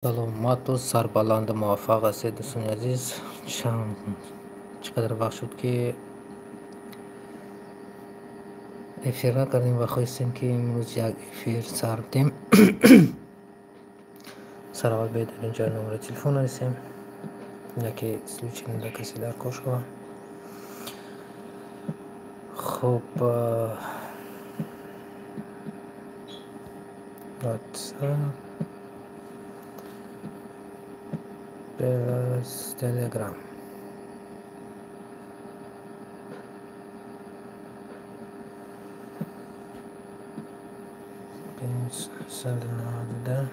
Саломату сарбаланду муваффақ ҳастед, дӯстони азиз. Чӣ қадар вақт шуд, ки эфир накардем ва хостем, ки имрӯз як эфир сар бидем. Сараввал биёед, дар инҷа номери телефон нависем, яке случайно дар касе дар кор шава. Хуб, WhatsApp плюс Telegram. 592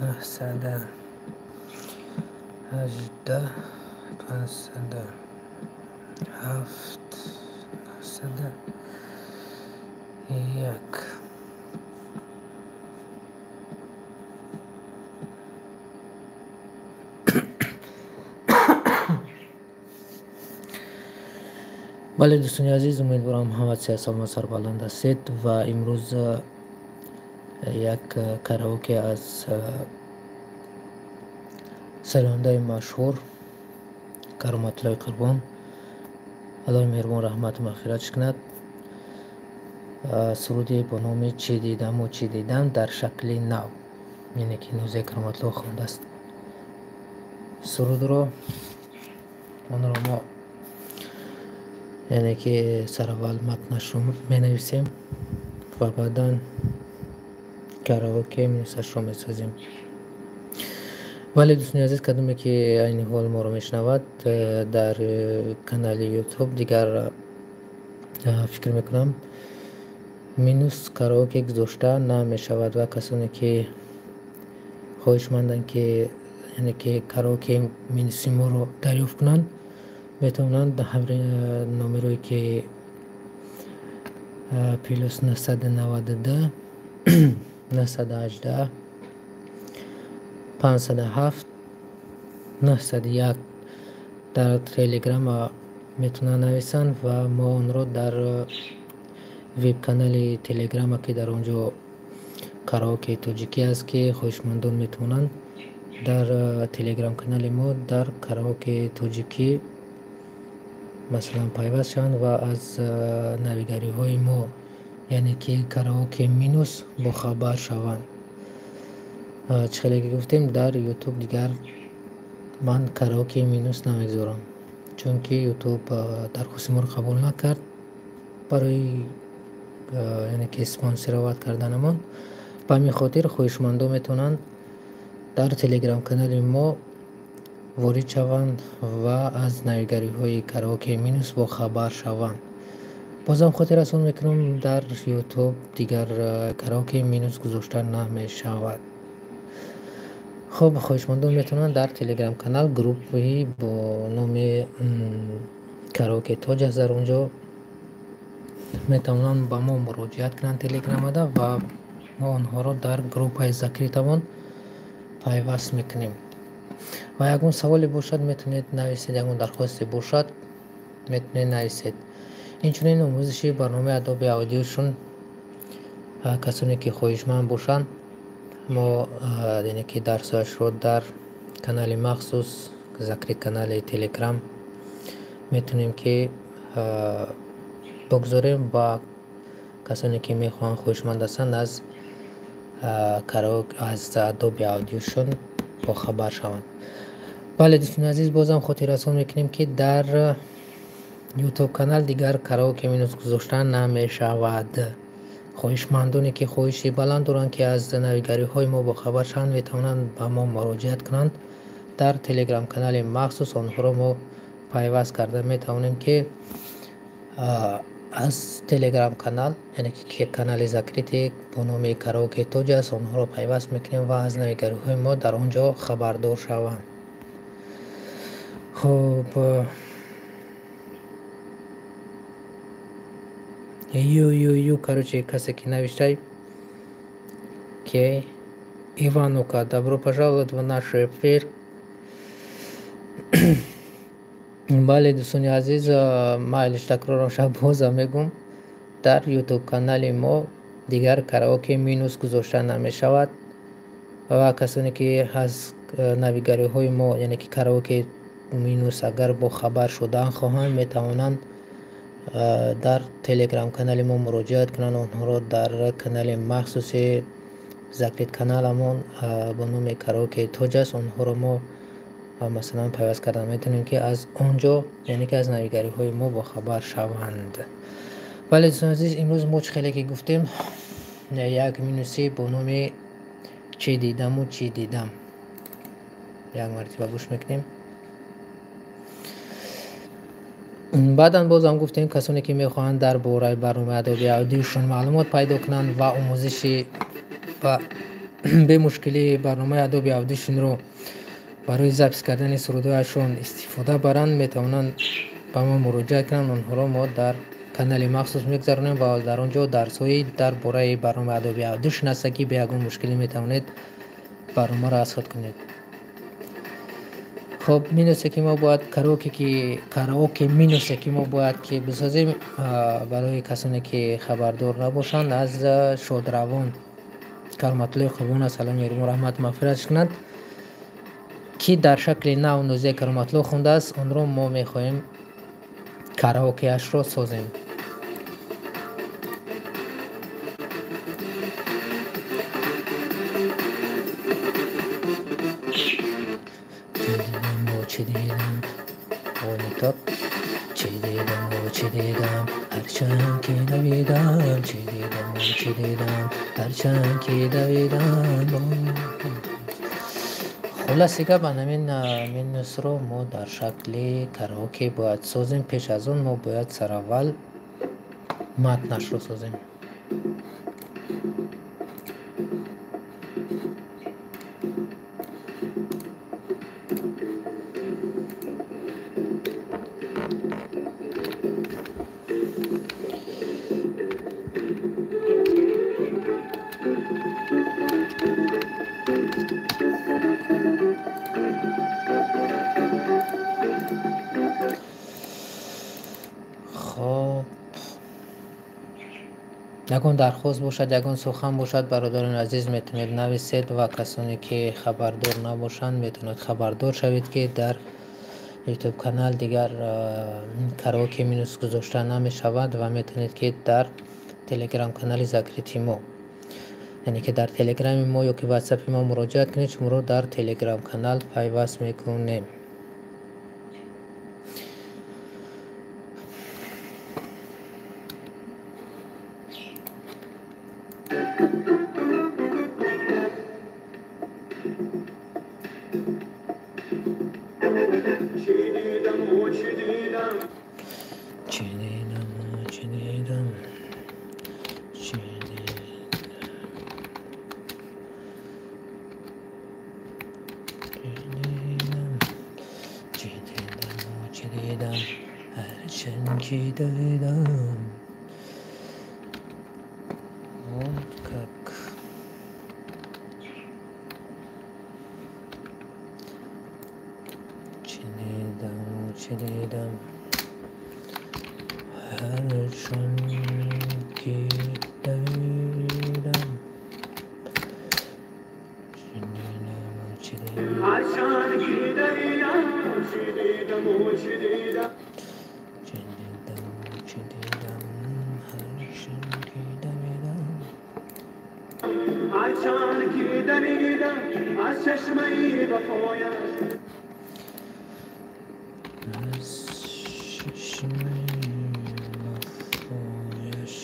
918 507 901. Бале, дӯстони азиз, умедворам, ҳама саломат, сарбаланд ҳастед ва имрӯз як караоке аз сарояндаи машҳур Кароматуллои Қурбон, Аллоҳи меҳрубон раҳмату мағфиратш кунад, суруде бо номи «Чӣ дидаму чӣ дидам» дар шакли нав, яъне ки Нозия Кароматулло хондааст сурудро. Онро мо, яъне ки, сараввал матнашро менависем ва баъдан караоке минусашро месозем. Бале, дӯстони азиз, кадоме ки айни ҳол моро мешунавад, дар канали Ютуб дигар, фикр мекунам, минус караоке гузошта намешавад ва касоне ки хоҳишманданд, ки, яъне ки, караоке минуси моро дарёфт кунанд, метавонанд номерое ки +992 918 507 901 дар Телеграм метавонанд нависанд ва мо онро дар веб-канали Телеграма, ки дар он ҷо караоке тоҷикӣ аст, ки хоҳишмандон метавонанд дар Телеграм-канали мо дар караоке тоҷикӣ, масалан, пайваст шаванд ва аз навигариҳои мо, яъне ки караоке минус, бохабар шаванд. Чӣ хеле ки гуфтем, дар Ютуб дигар ман караоке минус намегузорам, чунки Ютуб дархости моро қабул накард барои, яъне ки, спонсировать карданамон. Ба ҳамин хотир хоҳишмандон метавонанд дар Телеграм-канали мо ворид шаванд ва аз навигариҳои караоке минус бохабар шаванд. Бозам хотиррасон мекунам, дар Ютуб дигар караоке минус гузошта намешавад. Хуб, хоҳишмандон метавонанд дар Телеграм-канал, группаи бо номи «Караоке Тоҷ» аст, дар он ҷо метавонанд ба мо муроҷиат кунанд Телеграмада ва мо онҳоро дар группаи закрытамон пайваст мекунем. Ва ягон саволе бошад, метавонед нависед, ягон дархосте бошад, метавонед нависед. Инчунин омӯзиши барномаи Adobe Audition, касоне ки хоҳишманд бошанд, мо, яъне ки, дарсҳояшро дар канали махсус, закрыт канали Телеграм, метавонем ки бигзорем ва касоне ки мехоҳанд, хоҳишманд ҳастанд, аз Adobe Audition бохабар шаванд. Бале, дӯстони азиз, бозам хотиррасон мекунем, ки дар Ютуб канал дигар караоке минус гузошта намешавад. Хоҳишмандоне ки хоҳиши баланд доранд, ки аз навигариҳои мо бохабар шаванд, метавонанд ба мо муроҷиат кунанд дар Телеграм-канали махсус. Онҳоро мо пайваст карда метавонем, ки аз Телеграм-канал, яъне ки канали закрытый бо номи «Караоке Тоҷ» аст, онҳоро пайваст мекунем ва аз навигариҳои мо дар он ҷо хабардор шаванд. Хуб, ю ю ю, короче, касе ки навиштай ки Иванука, добро пожаловать в наш эфир. Бале, дӯстони азиз, майлиш, такрорам шаб, бозам мегӯм, дар Ютуб канали мо дигар караоке минус гузошта намешавад. Ва касоне ки аз навигариҳои мо, яъне ки караоке минус, агар бохабар шудан хоҳанд, метавонанд дар телеграм канали мо муроҷиат кунанд. Онҳоро дар канали махсуси закрит каналамон бо номи караоке тоҷ аст, онҳоро мо масалан пайваст кардан метавонем, ки аз он ҷо, яъне ки аз навигариҳои мо бохабар шаванд. Бале, дӯстони азиз, имрӯз мо чӣ хеле ки гуфтем, як минуси бо номи чӣ дидаму чӣ дидам як мартиба гӯш мекунем. Баъдан бозам гуфтем, касоне ки мехоҳанд дар бораи барномаи Adobe Audition маълумот пайдо кунанд ва омӯзиши ва бемушкилии барномаи Adobe Audition-ро барои запис кардани сурудҳояшон истифода баранд, метавонанд ба мо муроҷиат кунанд. Онҳоро мо дар канали махсус мегузаронем ва дар он ҷо дарсҳои дар бораи барномаи Adobe Audition аст, ки бе ягон мушкилӣ метавонед барномаро аз худ кунед. Хоб, минусе ки мо бояд караоке ки караоке минусе ки мо бояд ки бисозем, барои касоне ки хабардор набошанд, аз шодравон Кароматуллои Қурбон аст, саломи эрму раҳмат мағфиратш кунад, ки дар шакли нав Нозия Кароматулло хондааст, онро мо мехоҳем караокеашро созем. Чӣ дидам, так, чӣ дидам, чӣ дидам, ҳарчанд ки давидам, чӣ дидам, чӣ дидам, ҳарчанд ки давидам. Хулоси гап, ҳамин минусро мо дар шакли караоке бояд созем. Пеш аз он мо бояд сараввал матнашро созем. Ягон дархост бошад, ягон сухан бошад, бародарони азиз, метавонед нависед ва касоне ки хабардор набошанд, метавонед хабардор шавед, ки дар ютуб канал дигар караоке минус гузошта намешавад ва метавонед ки дар телеграм канали закрити мо, яъне ки дар телеграми мо ё ки ватсапи мо муроҷиат кунед, шуморо дар телеграм канал пайваст мекунем. Чӣ дидам, чӣ дидам, чӣ дидам, чӣ дидам, чӣ дидам, ҳарчанд ки давидам. Вот как. Чӣ дидам, чӣ дидам, ҳарчанд ки давидам. Чӣ дидам, чӣ дидам, ҳарчанд ки давидам, чӣ дидам, чӣ дидам, чӣ дидам, чӣ дидам, ҳарчанд ки давидам, ҳарчанд ки давидам, аз чашмаи вафояш, аз чашмаи вафояш,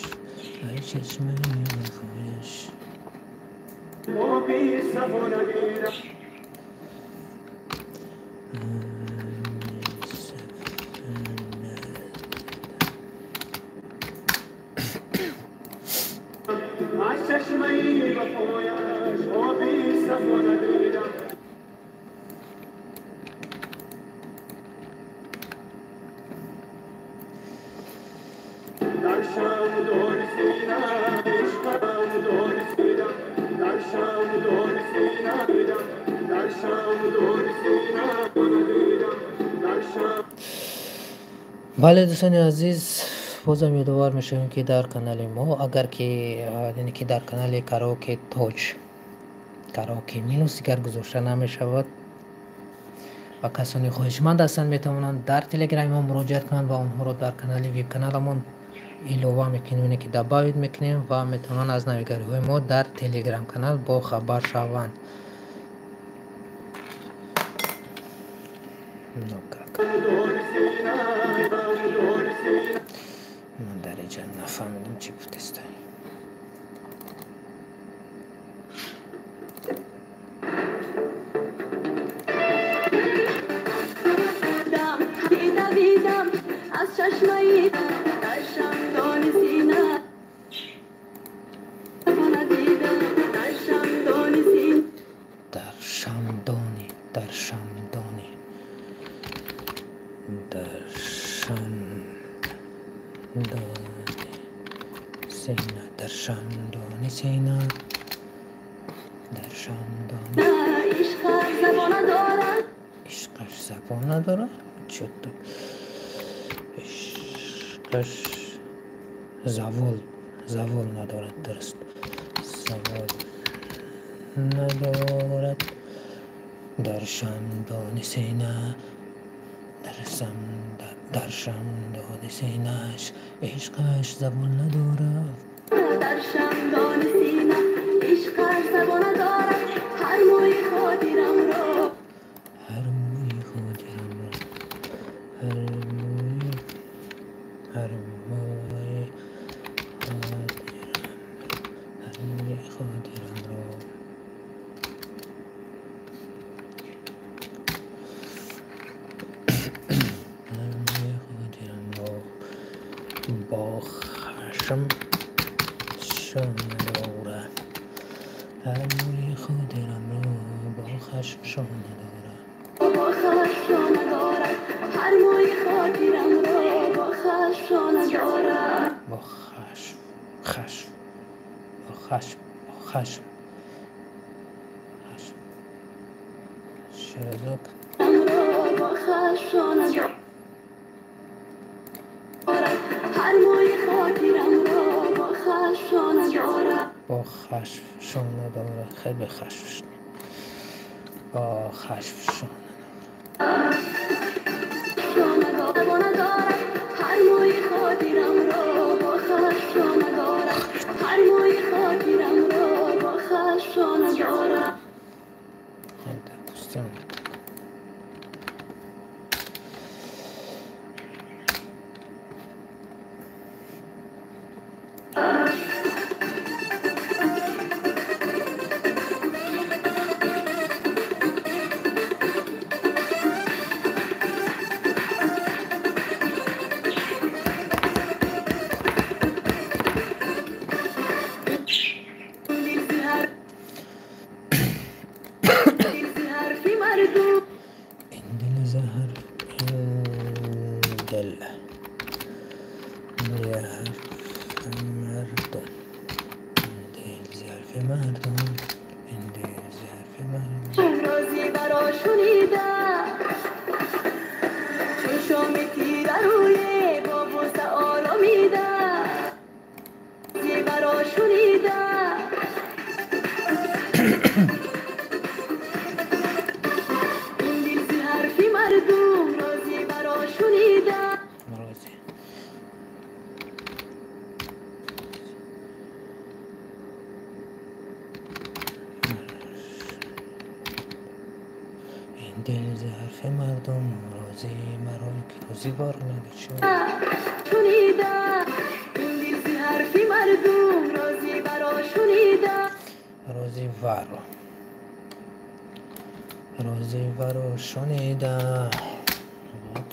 аз чашмаи вафояш оби сафо надидам. Аз чашмаи вафояш оби сафо надидам. Дар шам донистинам, ишқам донистинам, дар шам донистинам, дар шам донистинам, дар шам. Бале, дӯстони азиз, бозам ёдовар мешавем, ки дар канали мо, агар ки яъне ки дар канали караоке тоҷ Караоке минус дигар гузошта намешавад ва касоне хоҳишманд ҳастанд метавонанд дар телеграми мо муроҷиат кунанд ва онҳоро дар канали вип каналамон илова мекунем, ине ки добавить мекунем ва метавонанд аз навигариҳои мо дар телеграм канал бохабар шаванд. Ну как? Ман дар инҷа нафаҳмидам чӣ гуфтеста. Аз чашмаи дар шамдони сина надидам, дар шамдони сина, дар шамдони, дар шамдони, дар шамдони сина, дар шамдони сина, дар шамдони. Ишқаш забон надорад, ишқаш забон надорад. Чё-то ишқаш завол, завол надорад. Дуруст, завол надорад. Дар шамдони сина, дар шамдони синаш ишқаш забон надорад. Дар шамдони сина ишқаш забон надорад. Ҳар мӯи хотирамро, ҳар мӯи хотирамро, ҳар мӯи, ҳар мӯи хотирамро, ҳар мӯи хотирамро, ҳар мӯи хотирамро бо хашм шона дорад. Ҳар мӯи хотирамро бо хашм шона дорад. Бо хашм шона дорад. Ҳар мӯи хотирамро бо хашм шона дорад. Бо хашм, хашм, бо хашм, бо хашм, хашм. Шеразок. Бо хашм шона дорад. Ҳар мӯи хотирамро бо хашм шона дорад. Бо хашм шона дорад. Хеле хашм, бо хашм шона дорад. Ҳар мӯи хотирамро бо хашм шона дорад. Ҳар мӯи хотирамро бо хашм шона дорад. Допустим. Рози варо шунида. Вот.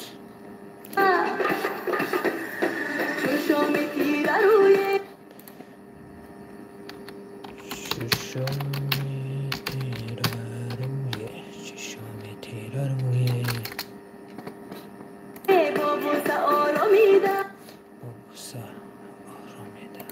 Чушоми тираруе, чушоми тираруе. Бобуса оромида. Бобуса оромида.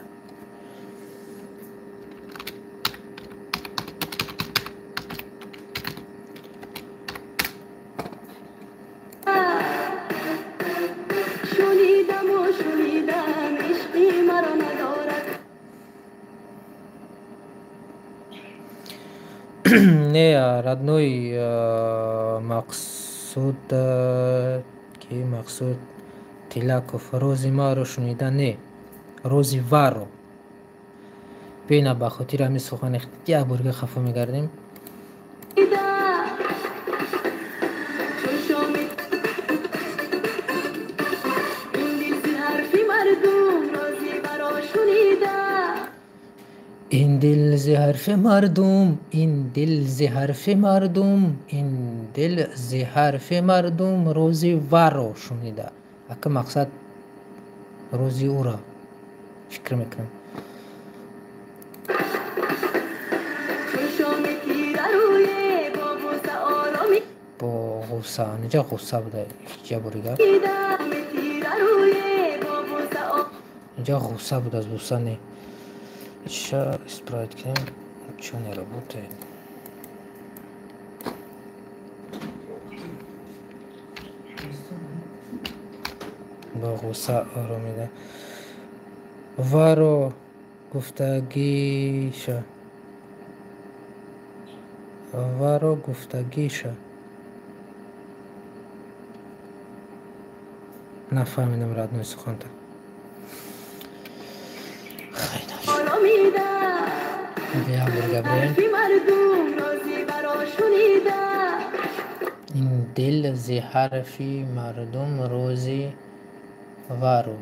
Не, родной, Мақсуд, ки Мақсуд Тилаков, рози маро шунида не, рози варо. Бина, ба хотири ҳамин сухани як борга хафо мегардем. Ин дил зи ҳарфи мардум, ин дил зи ҳарфи мардум, ин дил зи ҳарфи мардум рӯзи варо шунида. Ака мақсад рӯзи ӯро фикр мекунам. Бо ғусса, инҷа ғусса буда, ҷа борига. Инҷа ғусса будааст, ғусса не. Сейчас исправить к ним, что не работает. Бо ғусса оромида. Варо гуфтагиша. Варо гуфтагиша. Нафаҳмидам, родной, суханта. Ин дил зи ҳарфи мардум рӯзи варо,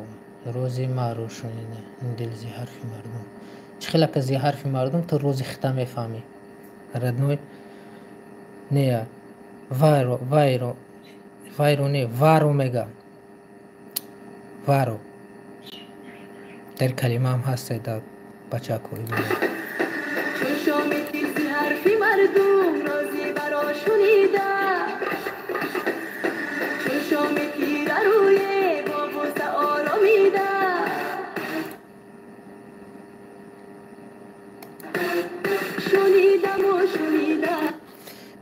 рӯзи маро шунида. Ин дил зи ҳарфи мардум. Чӣ хел ака зи ҳарфи мардум ту рӯзи хита мефаҳмӣ? Родной, не, вайро, вайро, вайро не, варо мега. Варо. Дар калимаам ҳаст дар бачако.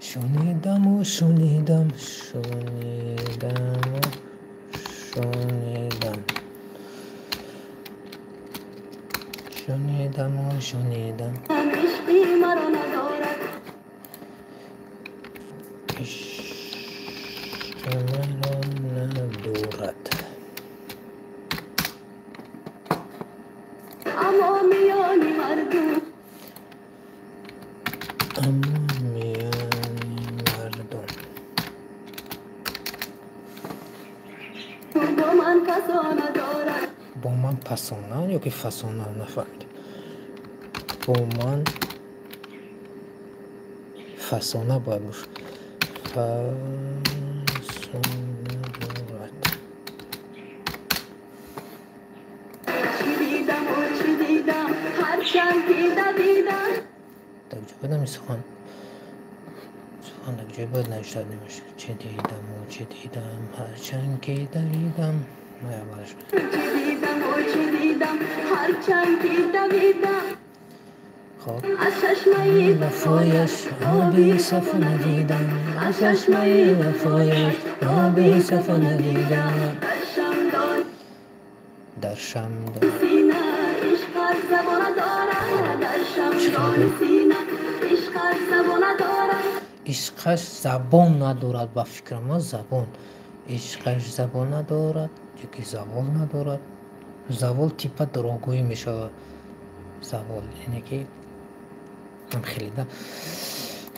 Шунидаму шунидам, шунидаму шунидам. Шунидаму шунидам. Ишқи маро надорад. Ишқи маро надорад. Аммо миёни мардум. Аммо миёни мардум. Бо ман фасона дорад. Бо ман пасона ё ки фасона, нафаҳмидам. Бо ман фасона бояд бошад. Фасона дорад. Чӣ дидаму чӣ дидам, ҳарчанд ки давидам. Дар ҷо будам сухан. Сухан дар ҷой бояд навишта намешуд. Чӣ дидаму чӣ дидам, ҳарчанд ки давидам. Чӣ дидаму чӣ дидам, ҳарчанд ки давидам. Хоб. Аз чашмаи вафояш оби сафо надидам. Аз чашмаи вафояш оби сафо надидам. Дар шамдон сина ишқаш забона дорад. Дар шамдони сина ишқаш забона дорад. Ишқаш забон надорад, ба фикрам, забон. Ишқаш забон надорад, ёки завол надорад. Завол типа дурӯғгӯӣ мешавад. Завол яъне ки хеле да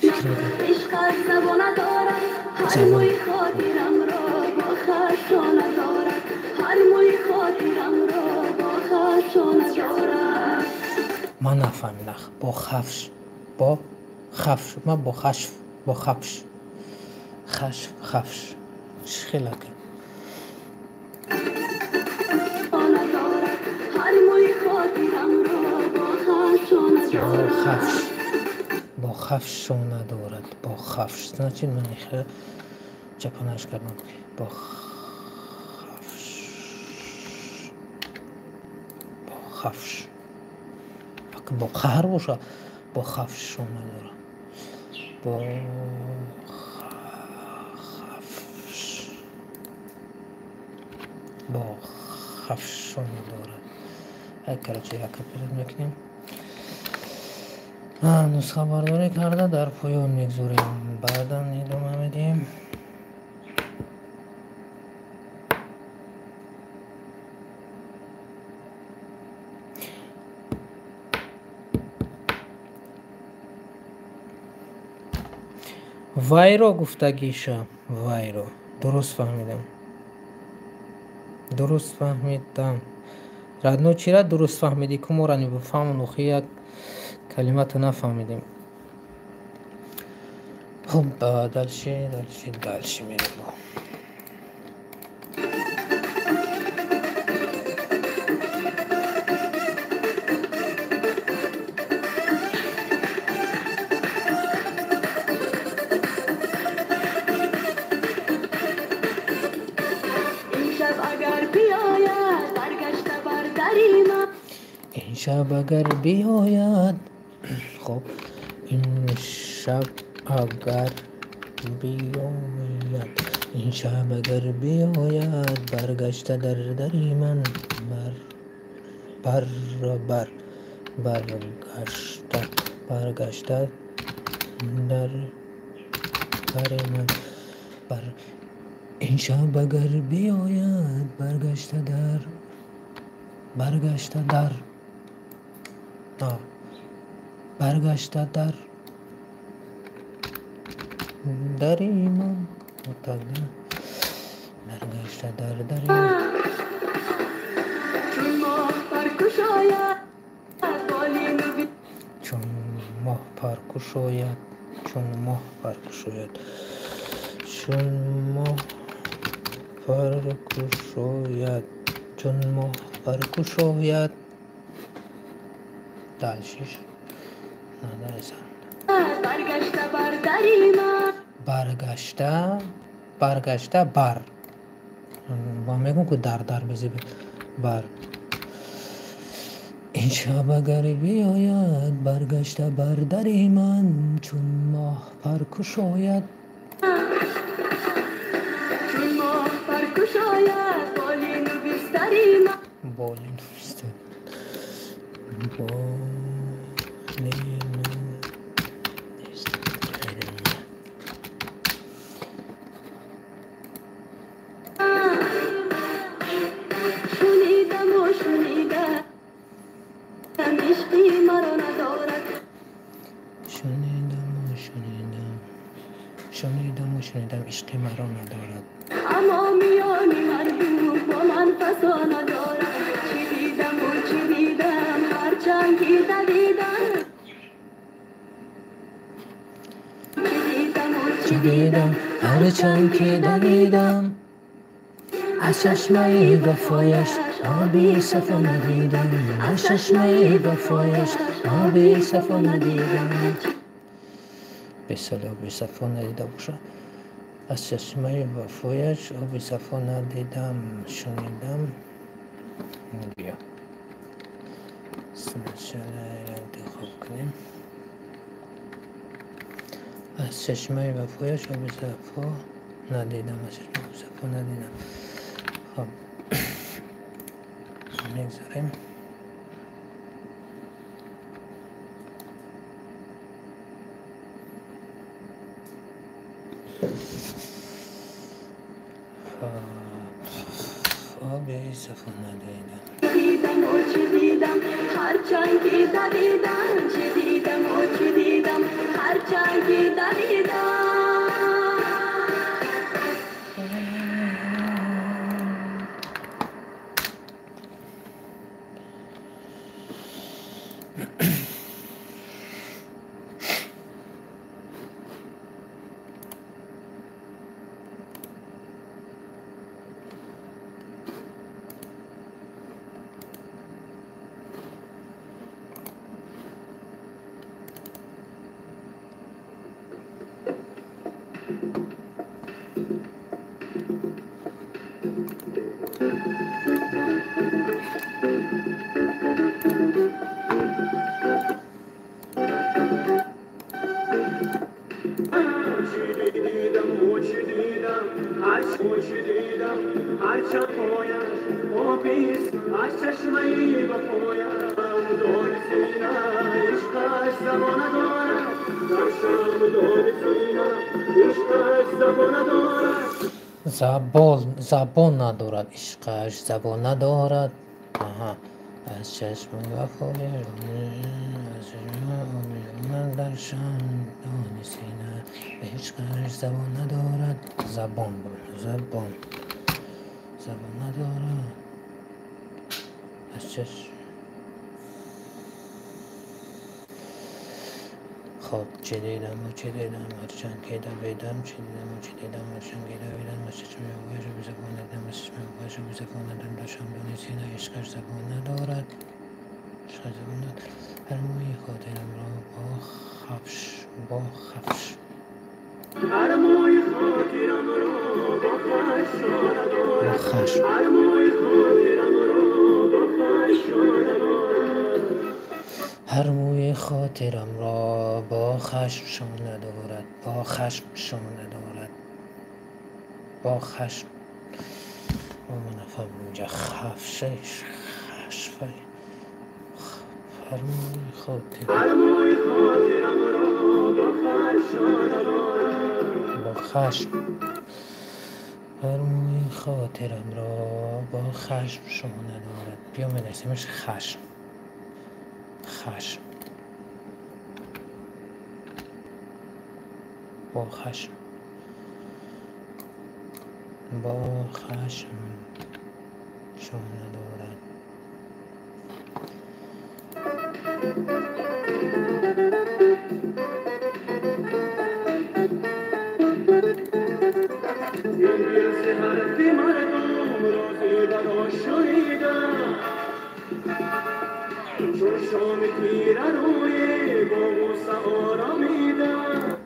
фикр мекунам. Ишқаш забона дорад. Ҳар мӯи хотирамро бо хашона дорад. Ҳар мӯи хотирамро бо хашона дорад. Ман нафаҳмидам. Бо хафш, бо хафш, ман бо хашф, бо хафш, хашф, хафш. Чӣ хел ака? Ҳар мӯи хотирамро бо хашона дорад. Хафш, бо хафш шона дорад. Бо хафш. Значит, ман хеле чапанаш кардам. Бо хафш, бо хафш. Ака бо қаҳр боша, бо хафш шона дорад. Бо хафш, бо хафш шона дорад. Ай, короче, яка перед мекунем. Нусхабардорӣ карда дар поён мегузорем, баъдан идома медиҳем. Вайро гуфтагиша, вайро дуруст фаҳмидам, дуруст фаҳмидам. Радно чира дуруст фаҳмидӣ? Куморани бифаҳмон, охи як калимата нафаҳмидем. Хуб, дальше, дальше, дальше мерем. Ин шаб агар биёяд, хоб, ин шаб агар биёяд, ин шаб агар биёяд, баргашта дар дари ман, бар бар бар баргашта, баргашта дар дари ман, бар. Ин шаб агар биёяд, баргашта дар, баргашта дар, баргашта дар дари ман, баргашта дар дари ман. Чун моҳ паркушояд болину чун моҳ паркушояд, чун моҳ паркушояд, чун моҳ паркушояд, чун моҳ паркушояд. Дальше баргашта бар дари ман, баргашта, баргашта бар. Ма мегӯм ку дар дар безеб бар. Ин шаб агар биёяд, баргашта бар дари ман, чун моҳ паркушояд, чун моҳ паркушояд болину бистари ман, болину бистар, болину бистари ман. Шунидаму шунидам ишқи маро надорад, шунидаму шунидам, шунидаму шунидам ишқи маро надорад, аммо миёни мардум бо ман фасо надорад. Чӣ дидаму чӣ дидам ҳарчанд ки давидам, чӣ дидаму чӣ дидам ҳарчанд ки давидам, аз чашмаи вафояш оби сафо надидам, аз чашмаи вафояш оби сафо надидам. Бесоли оби сафо надида боша, аз чашмаи вафояш оби сафо надидам. Шунидам, биё сначала интихоб кунем. Аз чашмаи вафояш оби сафо надидам, аз чашмаи оби сафо надидам. Хоб, мегзарем. Оби сафо надидам. Дидаму чӣ дидам ҳарчанд ки давидам, чӣ дидаму чӣ дидам ҳарчанд ки давидам. ҳар чӣ дидам, ҳарчанд пояш обист аз чашмаи вафоям дони сина ишқаш забона дорад, дар шам дони сина ишқаш забона дорад. Забон надорад, ишқаш забон надорад. Аҳа, аз чашми вафояш дар шам дони сина ишқаш забон надорад. Забон, забон, забон надорад. Аз чашм. Хоб, чӣ дидаму чӣ дидам, ҳарчанд ки давидам, чӣ дидаму чӣ дидам, ҳарчанд ки давидам, аз чашми вафояш забон надидам, аз чашми вафояш забон надидам, дар шам дони сина ишқаш забон надорад, ишқаш забон надорад. Ҳар мӯи хотирамро бо хавш, бо хавш, ҳар мӯи хотирамро бо хашм бо хашм, ҳар мӯи хотирамро бо хашм надорад. Ҳар мӯи хотирамро бо хашм шона дорад, бо хашм шона дорад, бо хашм. Ман нафаҳмидам инҷа хавшаш, хашфа. Ҳар мӯи хотирам ҳар мӯи хотирамро бо хашм надорад, бо хашм, ҳар мӯи хотирамро бо хашм шона дорад. Биё менависемаш хашм, хашм, бо хашм, бо хашм шона дорад. امروز حرف مردم روزی برا شنیدم، چون شام تیره روی با غصه آرامیدم.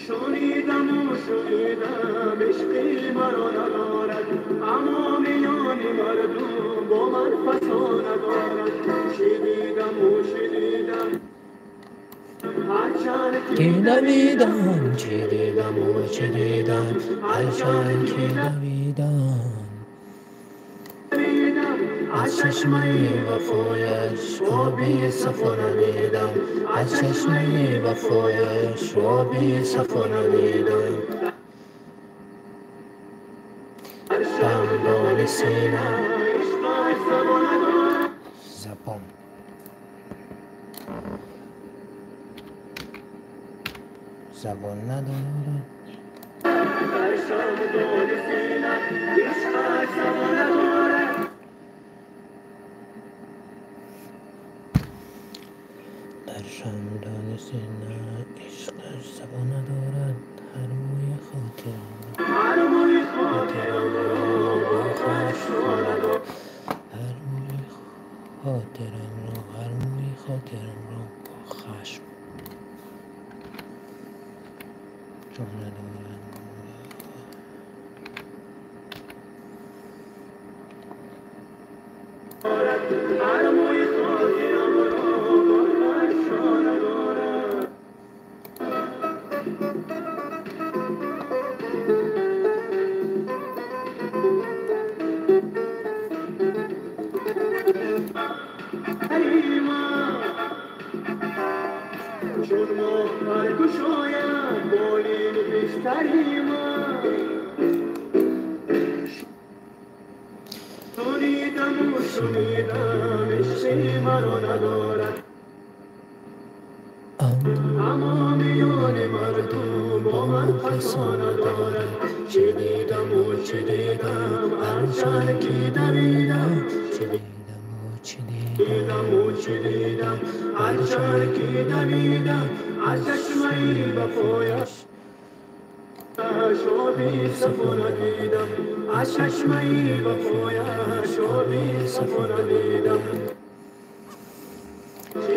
شنیدم و شنیدم عشقی مرا ندارد، اما میان مردم با من فسانه دارد. شنیدم و شنیدم هرچند که دویدم، چه دیدم و چه دیدم، هرچند که دویدم، از چشمه وفایش آبی صفا ندیدم، از چشمه وفایش آبی صفا ندیدم. دندان سینه زبان، زبان ندارد. در شام دان سینه عشقش زبان ندارد. در شمدان سینه عشقش زبان ندارد. هر موی خاطرم را، هر موی خاطرم را با خشم ندارد. هر موی خاطرم را، هر موی خاطرم را با خشم ندارد. هر موی خاطرم را با خشم ندارد. چون ماه برگشاید بالین بیشتری من، شنیدم و شنیدم عشقی مرا ندارد، اما میان مردم با من فسانه دارد. چه دیدم و چه دیدم، هرچند که دویدم، چه دیدم و چه دیدم و چه دیدم، هرچند که دویدم، از چشمه وفایش آبی صفا ندیدم، از چشمه وفایش آبی صفا ندیدم.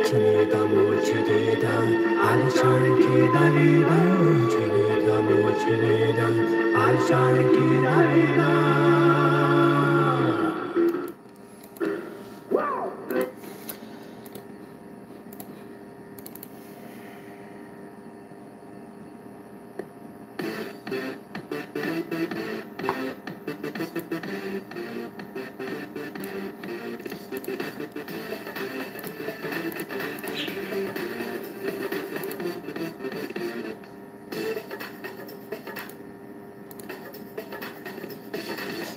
چه دیدم و چه دیدم، هرچند که دویدم، چه دیدم و چه دیدم، هرچند که دویدم.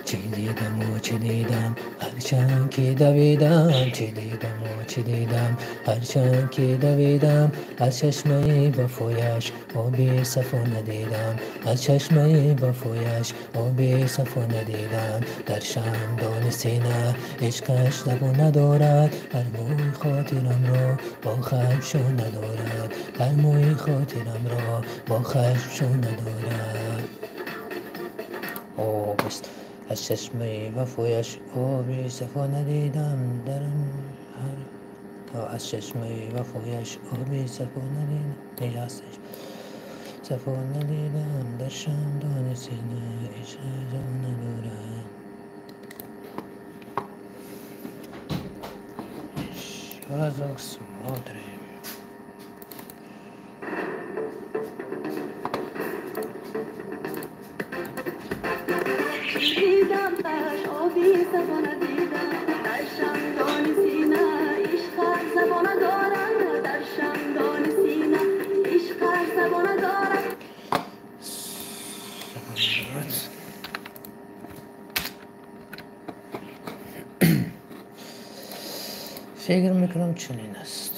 Чӣ дидаму чӣ дидам, ҳарчанд ки давидам, чӣ дидаму чӣ дидам, ҳарчанд ки давидам, аз чашмаи вафояш оби сафо надидам, аз чашмаи вафояш оби сафо надидам. Дар шамдони сина ишқаш забон надорад, ҳар мӯи хотирамро бо хашм шон надорад, ҳар мӯи хотирамро бо хашм шон надорад. Обаст аз чашмаи вафояш оби сафо надидам, дар аз чашмаи вафояш оби сафо надидам, сафо надидам, дар шамдони сина ишқаш забон надорад. Ещё разок смотрим. Дидам таш оби сафо надидам, дар шамдони сина ишқаш забон надорад, дар шамдони сина ишқаш забон надорад. Фикр мекунам чунин аст.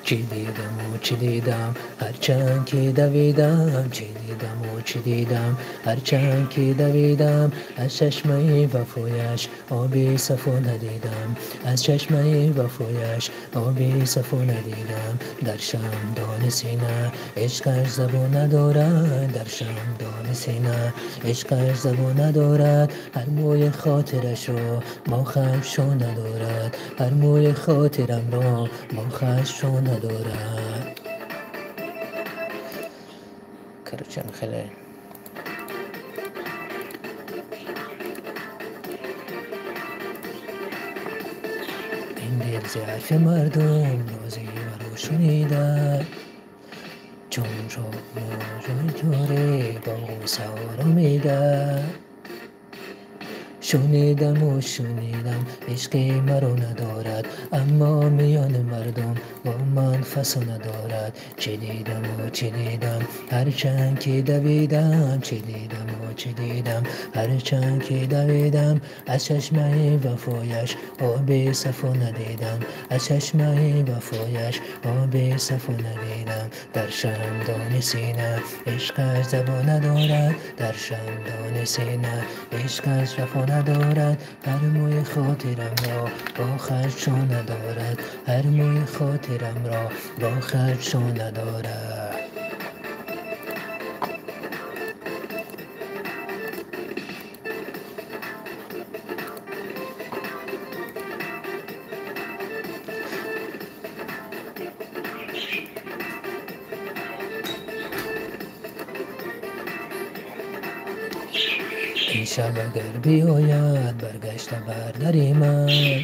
Чӣ дидаму чӣ дидам, ҳарчанд ки давидам, чӣ дидаму чӣ дидам, ҳарчанд ки давидам, аз чашмаи вафояш оби сафо надидам, аз чашмаи вафояш оби сафо надидам. Дар шамдони сина ишқаш забон надорад, дар шамдони сина ишқаш забон надорад, ҳар мӯи хотирашро бо хашм шон надорад, ҳар мӯи хотирамро бо хашм шон надорад. Короче, хеле ин дил зи ҳарфи мардум рози маро шунида, чун ҷои торе бо ғусса оромида. Шунидаму шунидам ишқи маро надорад, аммо миёни мардум бо ман фасо надорад. Чӣ дидаму чӣ дидам, ҳарчанд ки давидам, чӣ дидаму чӣ дидам, ҳарчанд ки давидам, аз чашмаи вафояш оби сафо надидам, аз чашмаи вафояш оби сафо надидам. Дар шамдони сина ишқаш забон надорад, дар шамдони сина ишқаш вафо надорад, ҳар мӯи хотирамро бо хашм шон надорад, ҳар мӯи хотирамро бо хашм шон надорад. Ин шаб агар биёяд баргашта бар дари ман,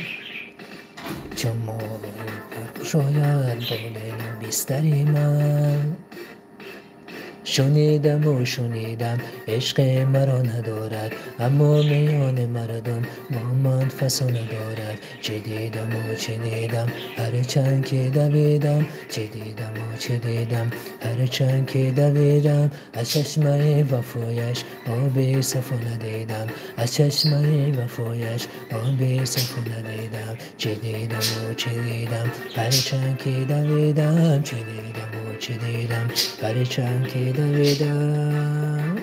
чун моҳи баркушояд болину бистари ман. Шунидаму шунидам ишқи маро надорад, аммо миёни мардум бо ман фасо надорад. Чӣ дидаму чӣ дидам, ҳарчанд ки давидам, чӣ дидаму чӣ дидам, ҳарчанд ки давидам, аз чашмаи вафояш оби сафо надидам, аз чашмаи вафояш оби сафо надидам. Чӣ дидаму чӣ дидам, ҳарчанд ки давидам, чӣ дидаму чӣ дидам, ҳарчанд ки давидам,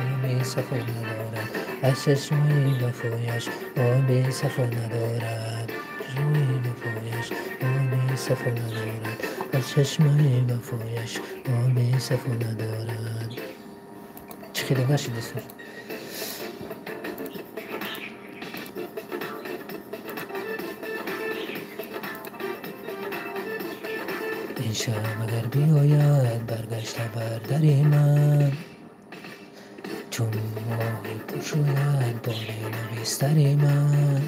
оби сафо надорад, аз чашмаи вафояш оби сафо надорад, чашмаи вафояш оби сафо надорад, аз чашмаи вафояш оби сафо надорад. Чӣ хеле нашиди сур? Ин шаб агар биёяд баргашта бар дари ман, чун моҳи пуршӯяд болину бистари ман.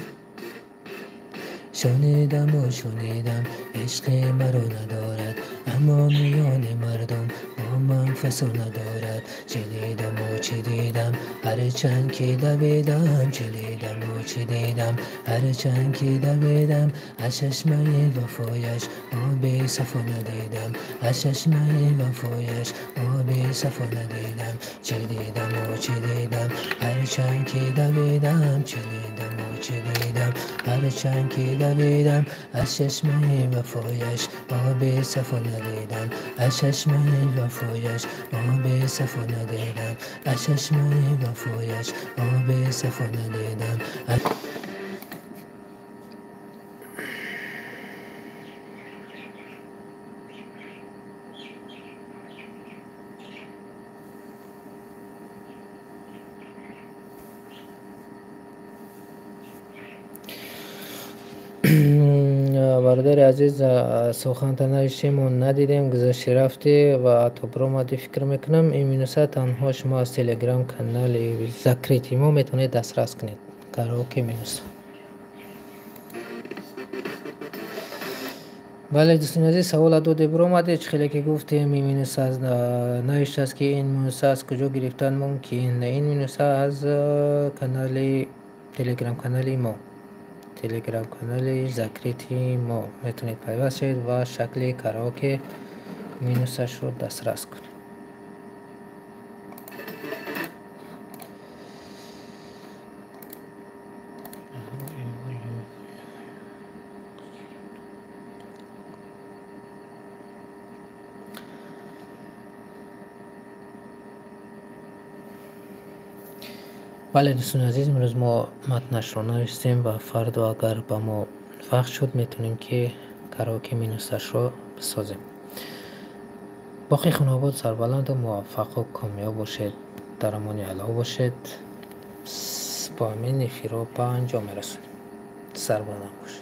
Шунидаму шунидам, ишқи маро надорад, аммо миёни мардум бо ман фасона дорад. Чӣ дидаму чӣ дидам, ҳарчанд ки давидам, чӣ дидаму чӣ дидам, ҳарчанд ки давидам, аз чашмаи вафояш оби сафо надидам, аз чашмаи вафояш оби сафо надидам. Чӣ дидаму чӣ дидам, ҳарчанд ки давидам, чӣ дидаму чӣ дидам, ҳарчанд ки давидам, аз чашмаи вафояш оби сафо надидам, аз чашмаи вафояш оби сафо надидам, аз чашмаи вафояш оби сафо надидам. Бародари азиз, суханта навиштему надидем, гузашти рафтӣ ва то биромадӣ. Фикр мекунам, ин минуса танҳо шумо аз телеграм канали закрытый мо метавонед дастрас кунед. Караоке минуса. Бале, дӯстони азиз, савола доде, биромадед. Чӣ хеле ки гуфтем, ин минуса навиштааст, ки ин минуса аз куҷо гирифтан мумкин. Ин минуса аз канали телеграм канали мо, телеграм канали закрытый мо метавонед пайваст шавед ва шакли караоке минусашро дастрас кунед. Бале, дӯстони азиз, имрӯз мо матнашро навиштем ва фардо, агар ба мо вақт шуд, метавонем ки караоке минусашро бисозем. Боқӣ хонобод, сарбаланду муваффақу комёб бошед, дар амони Аллоҳ бошед. Бо ҳамин эфирро ба анҷом мерасонем. Сарбаланд бошед.